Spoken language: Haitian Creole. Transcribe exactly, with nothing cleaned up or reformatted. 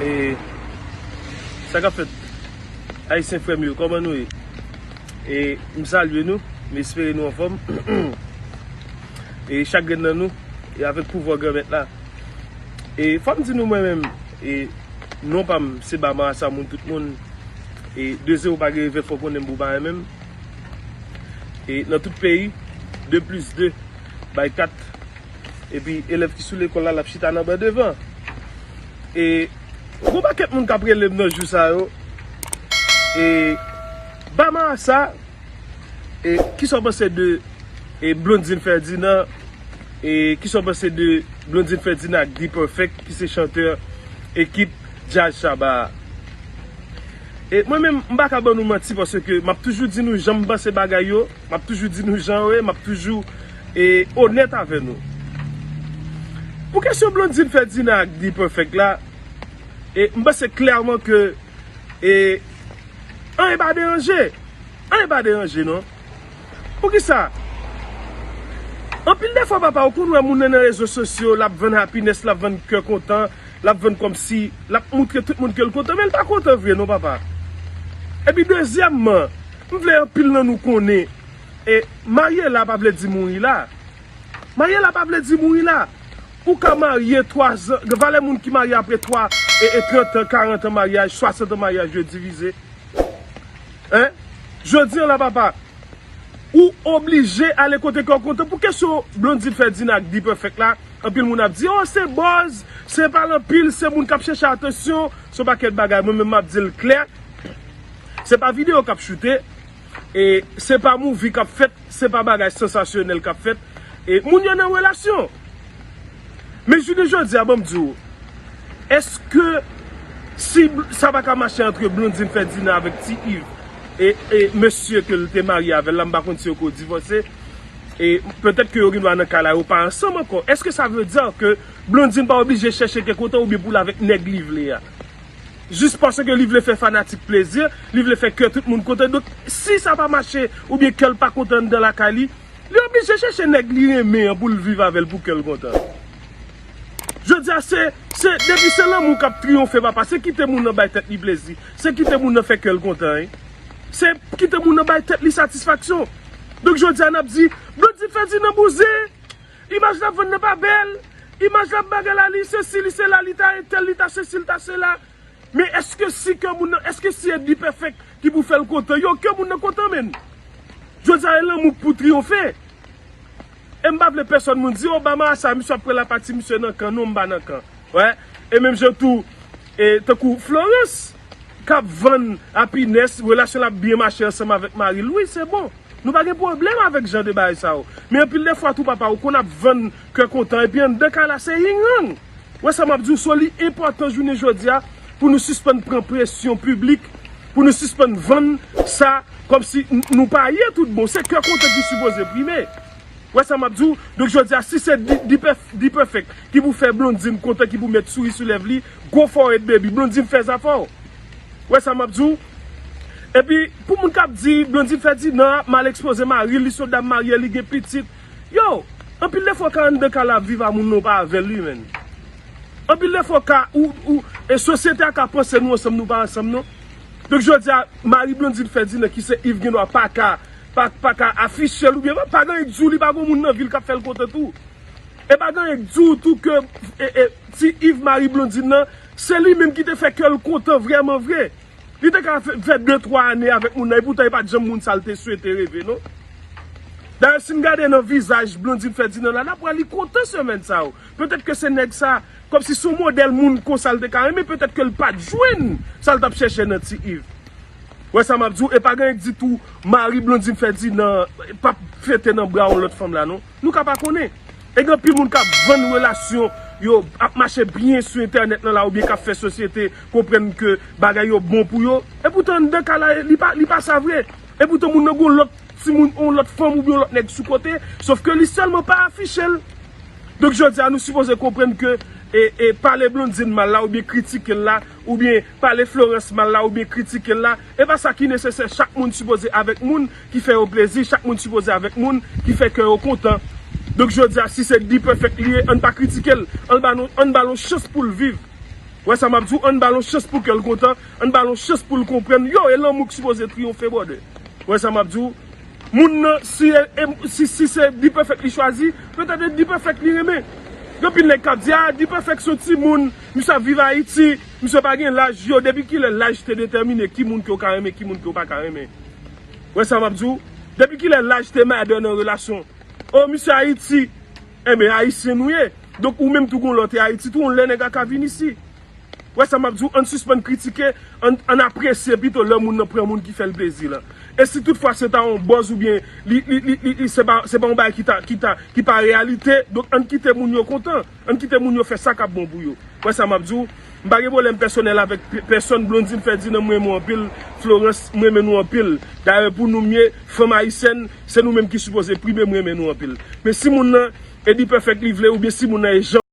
E sa k ap fèt, Ayisyen frè m yo, kòman nou ye? E m salye nou, m espere nou anfòm. E chak grenn nan nou, e avèk pouvwa Granmèt la. E fò m di nou mwen menm, e non pa m, se Ba Marasa moun tout moun. E de zewo pa gen revè, fò konnen m pou ba menm. E nan tout peyi, de plis de bay kat. Epi elèv ki sou lekòl la, l ap chita nan ban devan. E gon pakèt moun k ap rele m nan jou sa yo. E Ba Marasa, e kisa w panse de e Blondine Ferdinand? E kisa w panse de Blondine Ferdinand ak D-Perfect ki se chantè ekip Djaz Shabba a? E mwen menm, m pa ka ban nou manti paske m ap toujou di nou jan m panse bagay yo, m ap toujou di nou jan yo ye, m ap toujou e onèt avè nou. Pou kesyon Blondine Ferdinand ak D-Perfect la, e m panse klèman ke e anyen pa deranje. Anyen pa deranje non. Poukisa? Anpil defwa papa, ou konn wè moun nan nan rezo sosyo, l ap vann happiness, l ap vann kè kontan, l ap vann kòmsi l ap moutre tout moun ke l kontan, men l pa kontan vre non papa. Epi dezyèmman, m vle anpil nan nou konnen, e marye la pa vle di mouri la. Marye la pa vle di mouri la. Ou ka marye twa zan, gen valè moun ki marye apre twa e, e trant an, karant an maryaj, swasant an maryaj yo divize. Hein? Jodi an la papa, ou oblije ale kote kè w kontan. Pou kesyon Blondine Ferdinand ak D-Perfect la, anpil moun ap di, oh, se buzz, se pale anpil, se moun k ap chèche atansyon, se yon pakèt bagay. Mwen menm m ap di l klè, se pa videyo k ap choute, e se pa movie k ap fèt, se pa bagay sansasyonèl k ap fèt. E moun yo nan relasyon. Men jounen jodi a, ban m di w, èske si bl- sa pa ka mache antre Blondine Ferdinand avèk Ti Yves e, e mesye ke l te marye avè l la, m pa konn si yo ko divòse, e petèt ke yo gendwa nan ka la, yo pa ansanm ankò. Èske sa vle di ke Blondine pa oblije chèche kè kontan oubyen pou l avèk nèg li vle a? Jis paske li vle fè fanatik plezi, li vle fè kè tout moun kontan. Donk, si sa pa mache, oubyen kè l pa kontan anndan lakay li, li oblije chèche nèg li renmen an pou l viv avè l pou kè l kontan. Jodi a, se, se, depi se lanmou k ap triyonfe, papa, se kite moun nan bay tèt li plezi, se kite moun nan fè kè l kontan, wi. Se kite moun nan bay tèt li satisfaksyon. Donk, jodi a, n ap di, Blondine Ferdinand bouzen, imaj l ap vann nan pa bèl, imaj l ap bagay la, li sesi, li sela, li ta entèl, li ta sesi, li ta sela. Men èske si kè moun nan, èske si e D-Perfect ki pou fè l kontan, yo, kè moun nan kontan, menn. Jodi a, e lanmou k pou triyonfe. E m pa vle pèsòn moun di, oh, Ba Marasa, misye ap pran lapati misye nan kan. Non, m pa nan kan. Wè. E menm jan tou, e tankou Florence, k ap vann happiness, relasyon l ap byen mache ansanm avèk mari l. Wi, se bon. Nou pa gen pwoblèm avèk jan de bagay sa yo. Men anpil de fwa tou, papa, ou konn ap vann kè kontan, epi anndan kay la, se ying yang. Wè sa m ap di w, so li enpòtan jounen jodi a pou nou sispann pran presyon piblik, pou nou sispann vann sa kòmsi n- nou pa ye tout bon. Se kè kontan ki sipoze prime. Wè sa m ap di w? Donk jodi a, si se D- D-Perf- D-Perfect ki pou fè Blondine kontan, ki pou met souri sou lèv li, go for it, baby. Blondine, fè zafè w. Wè sa m ap di w? Epi, pou moun k ap di Blondine Ferdinand ap mal ekspoze mari l, li se yon dam marye, li gen pitit. Yo, anpil de fwa w ka anndan kay la ap viv a moun nan, w pa avè l wi, menn. Anpil de fwa w ka, ou, ou, e sosyete a ka panse nou ansanm, nou pa ansanm non. Donk jodi a, mari Blondine Ferdinand ki se Yves gendwa pa ka, pa, pa ka afiche l oubyen pa, pa gen anyen k di w li pa gen moun nan vi l k ap fè l kontan tou. E pa gen anyen k di w tou ke e, e, Ti Yves mari Blondine nan, se li menm ki te fè kè l kontan vrèman vre. Li te ka fè, fè de twa ane avèk moun nan, epoutan e pa t janm moun sa l te swete reve, non. Dayè, si n gade nan vizaj Blondine Ferdinand la, n ap wè li kontan semèn sa yo. Petèt ke se nèg sa, kòmsi se yon modèl moun konsa l te ka renmen, petèt ke l pa t jwenn sa l t ap chèche nan Ti Yves. Wè sa m ap di w, e pa gen anyen k di tou, mari Blondine Ferdinand p ap fete nan bra yon lòt fanm la, non. Nou ka pa konnen. E gen anpil moun k ap vann relasyon yo, ap mache byen sou entènèt lan la, oubyen k ap fè sosyete konprann ke bagay yo bon pou yo. Epoutan, anndan kay la, li pa, li pa sa vre. Epoutan, moun nan gen yon lòt timoun, yon lòt fanm oubyen yon lòt nèg sou kote, sòf ke li sèlman pa afiche l. Donk, jodi a, nou sipoze konprann ke e, e, pale Blondine mal la, oubyen kritike l la, oubyen pale Florence mal la, oubyen kritike l la, e pa sa ki nesesè. Chak moun sipoze avèk moun ki fè yo plezi, chak moun sipoze avèk moun ki fè kè yo kontan. Donk, jodi a, si se D-Perfect li ye, ann pa kritike l, ann ba l, ann ba l yon chans pou l viv. Wè sa m ap di w, ann ba l yon chans pou kè l kontan, ann ba l yon chans pou l konprann. Yo, e lanmou ki sipoze triyonfe, brother. Wè sa m ap di w. Moun nan, si, e, e, si, si se D-Perfect li chwazi, petèt e D-Perfect li renmen. Gen anpil nèg k ap di, a, D-Perfect se yon timoun, misye ap viv Ayiti, misye pa gen laj. Yo, depi kilè laj te detèmine ki moun ke w ka renmen, ki moun ke w pa ka renmen? Wè sa m ap di w? Depi kilè laj te madè nan relasyon? O, misye Ayiti. Enben, Ayisyen nou ye. Donk, ou menm tou gon lòt e Ayiti tou, yon lè nèg la ka vin isi. Wè sa m ap di w, ann sispann kritike, ann, ann apresye pito lè moun nan pran moun ki fè l plezi lan. E si toutfwa se ta yon bòz oubyen li, li, li, li, li, se pa, se pa yon bagay ki ta, ki ta, ki pa reyalite, donk ann kite moun yo kontan, ann kite moun yo fè sa k ap bon pou yo. Wè sa m ap di w, m pa gen pwoblèm pèsonèl avèk pe-, pèsonn, Blondine, Ferdinand, m renmen w anpil, Florence, m renmen nou anpil. Dayè pou nou m ye, fanm ayisyèn, se nou menm ki sipoze prime, m renmen nou anpil. Men si moun nan e D-Perfect li vle, oubyen si moun nan e jan